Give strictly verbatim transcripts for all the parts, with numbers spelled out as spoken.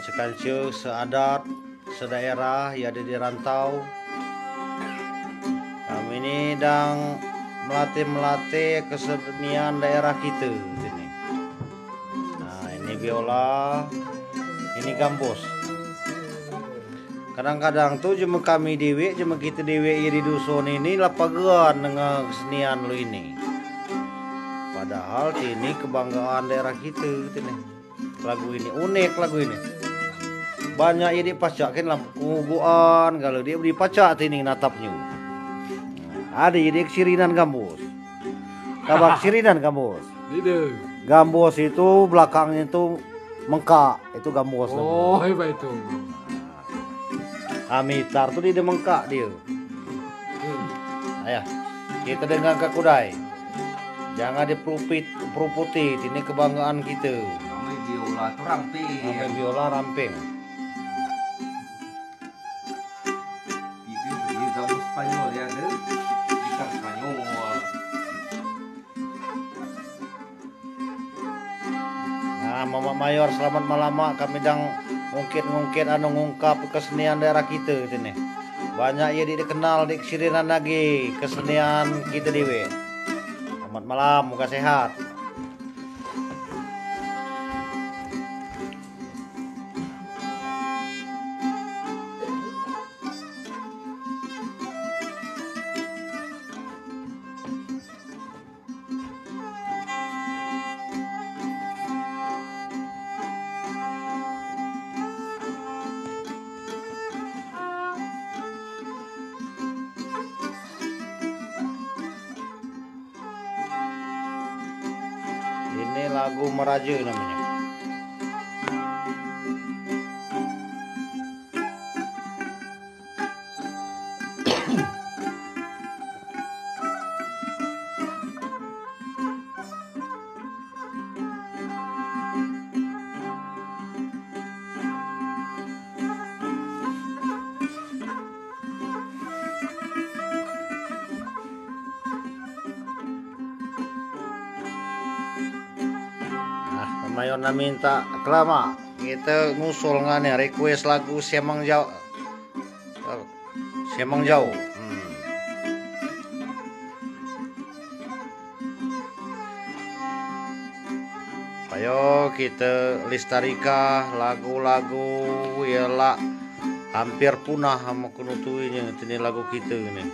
Kanse seadat, sedaerah, ida di rantau. Kami ni dang melatih-melatih kesenian daerah kite sini. Nah, ini biola, ini gambos. Kadang-kadang tu cuma kami dewek, cuma kite dewek ida di dusun ini lah pagean dengan kesenian lu ini. Padahal ini kebanggaan daerah kite, ini. Lagu ini, unik lagu ini. Banyak ida pacak kan lah kuguan, kalo ida pacak ini natapnye. Ade ida kesirinan gambos. Kabak kesirinan gambos. Ida. Gambos itu belakangnya itu mengkak, itu gambos. Oh, hebat itu. Amitar tu ida mengkak ida. Hmm. Ayah, kite dengan ke kudai. Jangan diperupit, peruputi, ini kebanggaan kite. Kami biola tu ramping. Kami biola ramping. Ini, ini gambos Spanyol ya, ada gitar Spanyol. Nah, Mamak Mayor, selamat malam, Mak. Kami dang ngungkit-ngungkit, anu, ngungkap kesenian daerah kite sini. Banyak ida dikenal, ida kesirinan lagi kesenian kite dewek. Selamat malam, moga sehat. Ini lagu Meraja namanya. Nah, pemayon na minta kelama. Kite ngusul ngan ni, request lagu Siamang Jauh. Siamang Jauh. Hmm. Payo kite lestarikan lagu-lagu yang la hampir punah, ama kenu tui nya, ini lagu kite ni.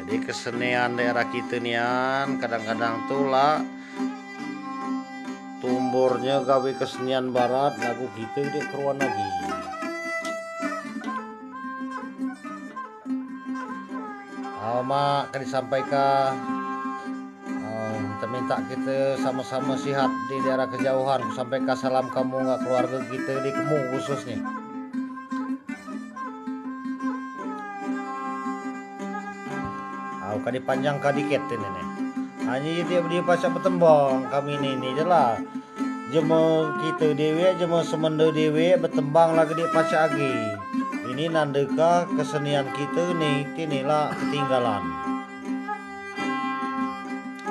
Jadi kesenian daerah kite nian kadang-kadang tu la tumburnya gawe kesenian barat, lagu kite dek keruan lagi. Au, Mak, kami sampaikan, au, minta kite sama-sama sihat di daerah kejauhan. Ku sampaikan salam kamu ngan keluarga kite di kemu khususnya. Au, kadi panjang kadi ket ini ni. Hanya ida pacak betembang kami ni, ni je la. Jema kite dewek, jema semenda dewek, betembang lagi dak pacak agi. Ini nandeka kesenian kite ni, kini la ketinggalan.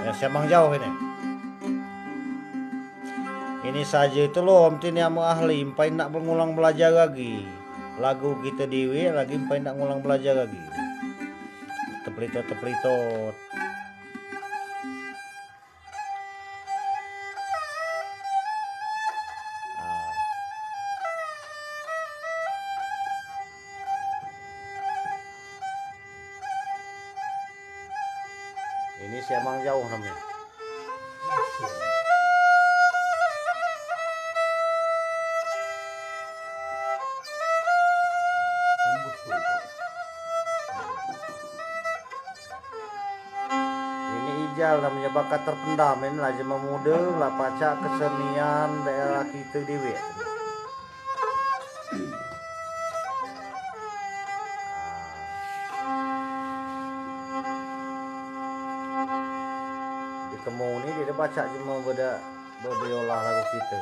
Ya, Siamang Jauh ini. Ini saja itu lom, tini ama ahli, empai ndak ngulang belajar lagi. Lagu kite dewek, lagi empai ndak ngulang belajar lagi. Tepelitot, tepelitot. Ah. Ini Siamang Jauh namanya. Ini ijal namanya bakat terpendam, ini lah jema muda, lah pacak kesenian daerah kite dewek. Di kemu ni dak pacak jema beda, bebiola lagu kite.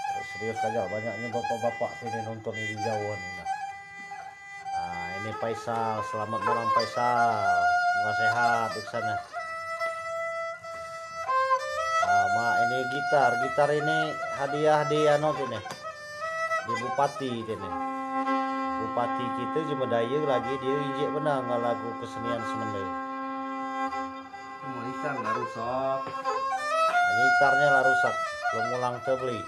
Terus Saja banyaknya bapak-bapak sini nonton ini jauhan ini. Ah, ini Faisal, selamat malam Faisal. Semoga sehat di sana. Ah, mak, ini gitar, gitar ini hadiah di anu sini. Di Bupati sini. Bupati kita Jemedaya lagi dia injek benar dengan lagu kesenian Semende. Monitor lah rusak. Monitornya lah rusak. Belum ulang terbeli.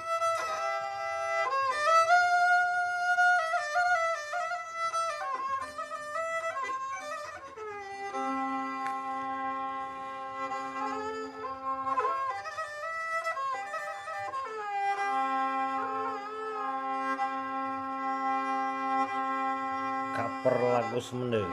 Cover lagu Semende.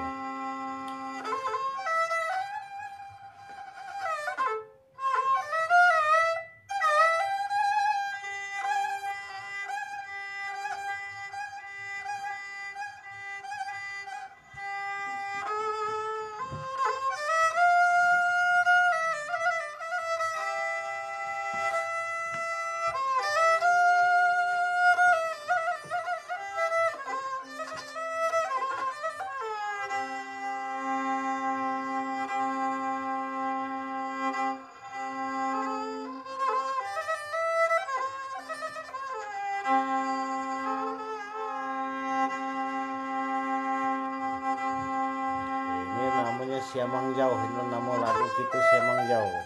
Ini namanya Siamang Jauh, ini nama lagu kita Siamang Jauh.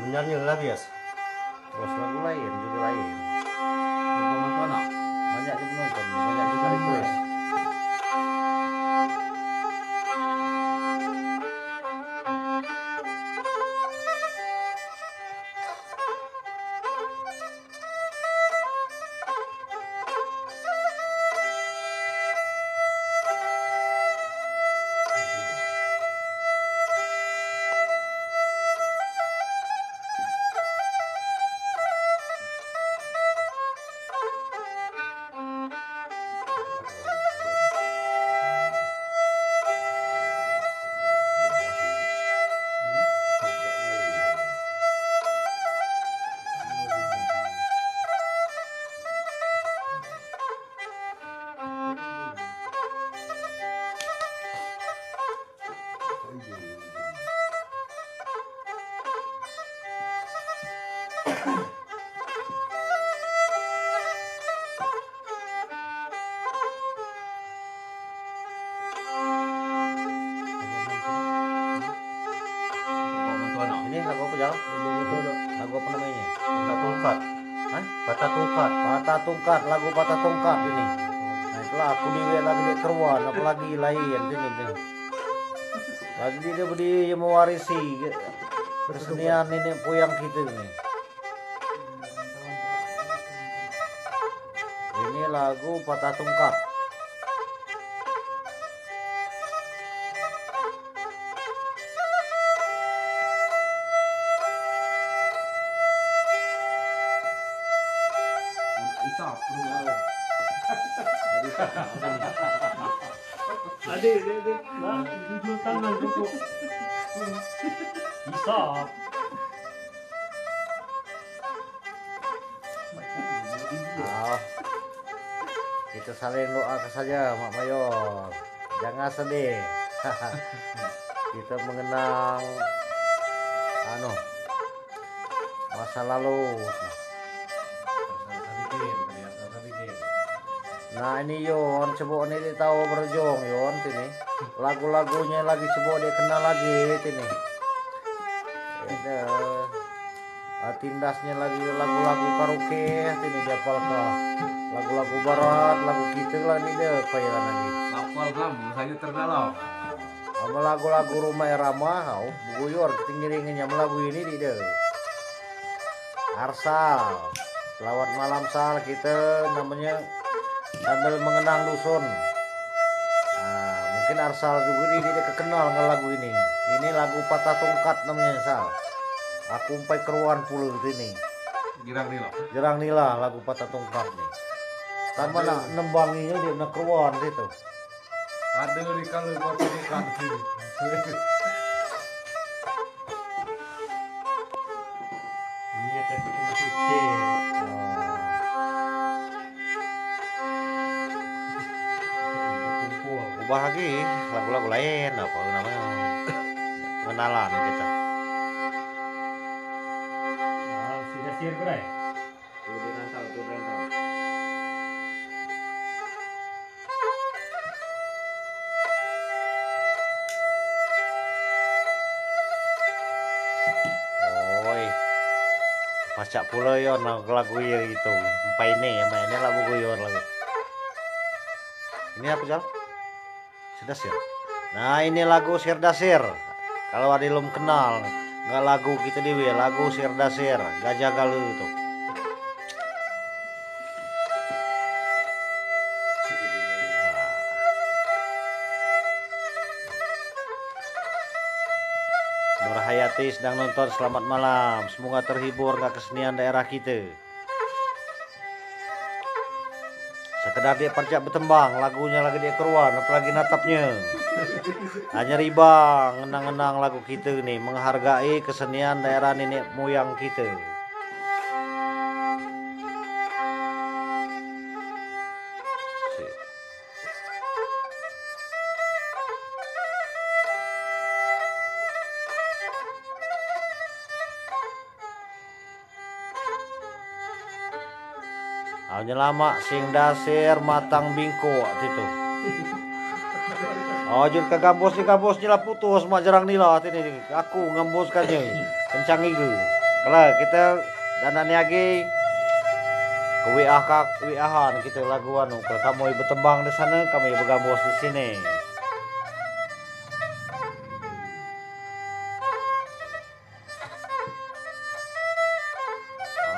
Menyanyi lah biasa. Terus lagu lain juga lain. Banyak juga penonton, banyak juga request. Ini lagu apa, Jal? Lagu apa namanya? Patah Tongkat. Hah? Patah Tongkat. Patah Tongkat, lagu Patah Tongkat ini. Nah, itulah aku liwet lagi dek keruan, apalagi lain sini tu. Lagi dia beri yang mewarisi kesenian nenek moyang kita ni. Ini lagu Patah Tongkat. Isap. Adik, adik, adik. Nah, jujur tangan, rokok. Isap. Ah, kita saling doakan saja, Mak Mayor. Jangan sedih. Kita mengenang, anu, masa lalu. Nah, ini Yon, cebok ni dia tahu berjuang Yon sini. Lagu-lagunya lagi cebok dia kenal lagi sini. Ada. Ah, tindasnya lagi lagu-lagu karaoke sini dia hafal ka. Lagu-lagu barat, lagu kita lah ni dia payah lagi. Hafal kamu, saya terdalam. Ama lagu-lagu Rhoma Irama, hau, beguyur kita ngiringinya ama lagu ini di dia. Arsal. Selamat malam Sal, kita namanya sambil mengenang dusun. Ah, mungkin Arsal juga di dia kekenal dengan lagu ini. Ini lagu Patah Tongkat namanya Sal. Aku empai keruan pula sini. Jerang Nila. Jerang Nila lagu Patah Tongkat ni. Sama nak nembanginya dia nak keruan situ. Ada di kalau buat bukan sini. Ini ada bikin masih kecil. Ubah lagi lagu-lagu lain apa namanya? Pengenalan kita. Ah, sudah siap, Bray? Turun rantau, turun rantau. Oi. Pacak pula Yon lagu, lagu iya itu. Empai ni, empai ni lagu guyon lagu. Ini apa, Jal? Serdasir. Nah, ini lagu Serdasir. Kalau ada lom kenal, nggak lagu kita dewe, lagu Serdasir, Gajah Galuh tu. Nur Hayati sedang nonton, selamat malam. Semoga terhibur dengan kesenian daerah kita. Sekedar dia pacak bertembang, lagunya lagi dia keruan, apalagi natapnya. Hanya ribang, ngenang-ngenang lagu kita ni, menghargai kesenian daerah nenek moyang kita. Au nyelama sing daser matang bingkok situ. Oh, jur ke gambos ni, gambos ni lah putus, mak jerang ni lah, sini aku ngambos kanya. Kencang iga. Kalau kita dan ni lagi ke W A ka, W A han kita lagu anu. Kalau kamu bertembang di sana, kami bergambos di sini.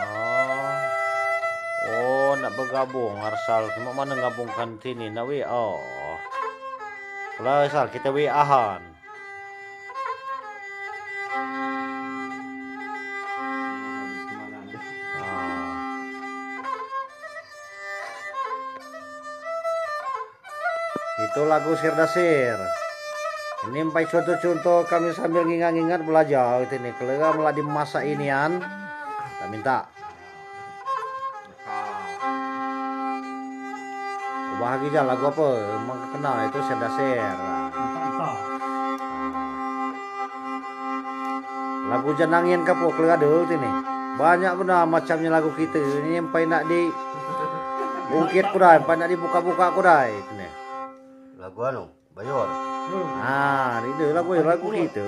Oh. Oh, nak bergabung, Arsal. Cuma mana gabungkan sini, nak W A. Oh. Kalau Arsal, kita W A han. Ah. Itu lagu Serdasir. Ini empai contoh-contoh kami sambil ngingat-ngingat belajar itu ni. Kalau meladi masa inian, tak minta. Ubah lagi ja lagu apa? Memang kenal itu Serdasir. Lagu Janang Ian Kapo keluar dulu sini. Banyak bena macamnya lagu kita. Ini empai nak diungkit ku dai, empai nak dibuka-buka ku dai. Ini. Lagu anu, Bayor. Ah, ini lagu, lagu kita.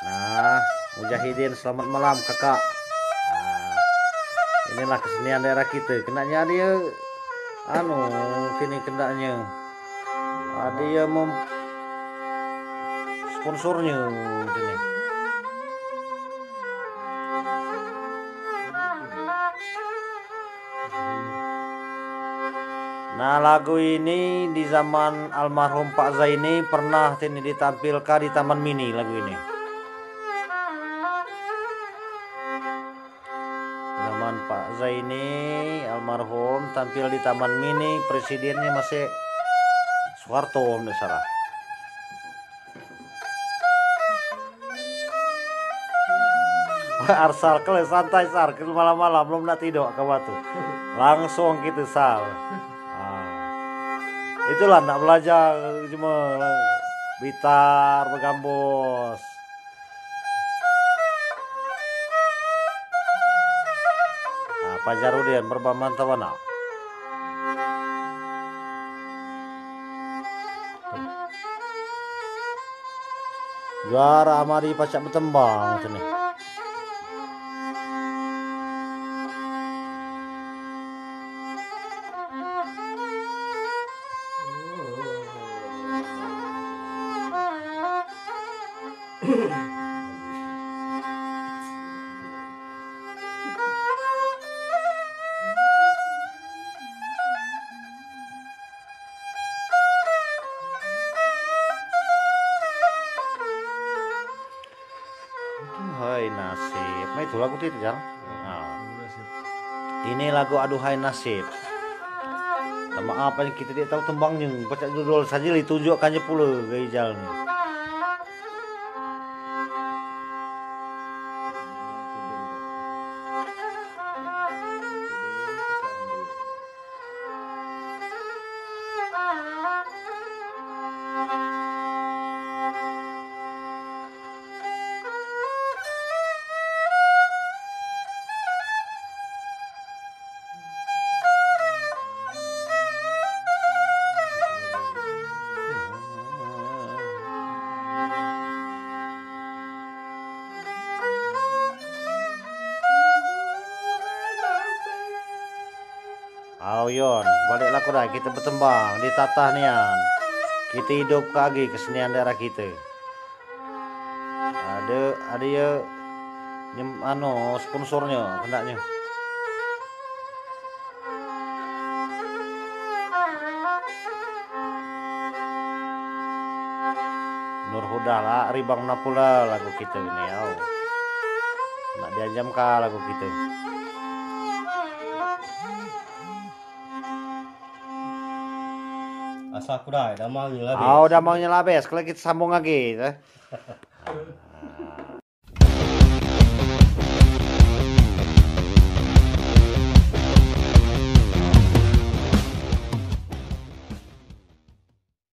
Nah, Mujahidin, selamat malam, Kakak. Nah, inilah kesenian daerah kita. Kenanya dia, anu, sini kenanya. Ada yang mem-, sponsornya sini. Nah, lagu ini di zaman almarhum Pak Zaini pernah sini ditampilkan di Taman Mini lagu ini. Zaman Pak Zaini almarhum tampil di Taman Mini, presidennya masih Soeharto, om tidak salah. Arsal, kalau santai, Sar, kalau malam-malam belum nak tidur ke batu. Langsung kita, Sar. Ah. Itulah nak belajar cuma bitar, bergambos. Pajar Udin, Perbaman Tawana. Juara amari pacak betembang sini. Aduhai nasib. Mai tu lagu tu, Jal. Ah. Ini lagu Aduhai Nasib. Tamaaf, kita tidak tahu tembangnya. Pacak judul saja ditunjukkan je pula ke Ijal ni. Au, Yon, balik laku dai, kita betembang, ditatah nian. Kita hidupkan lagi kesenian daerah kita. Ada, ada ya, nyem, anu, sponsornya, hendaknya. Nur Huda lah, Ribang Napula lagu kita ini, au. Nak dianjamkan lagu kita. Asal ku dai, damangnya lah. Au, habis. Damangnya lah habis. Kalau kita sambung lagi, eh.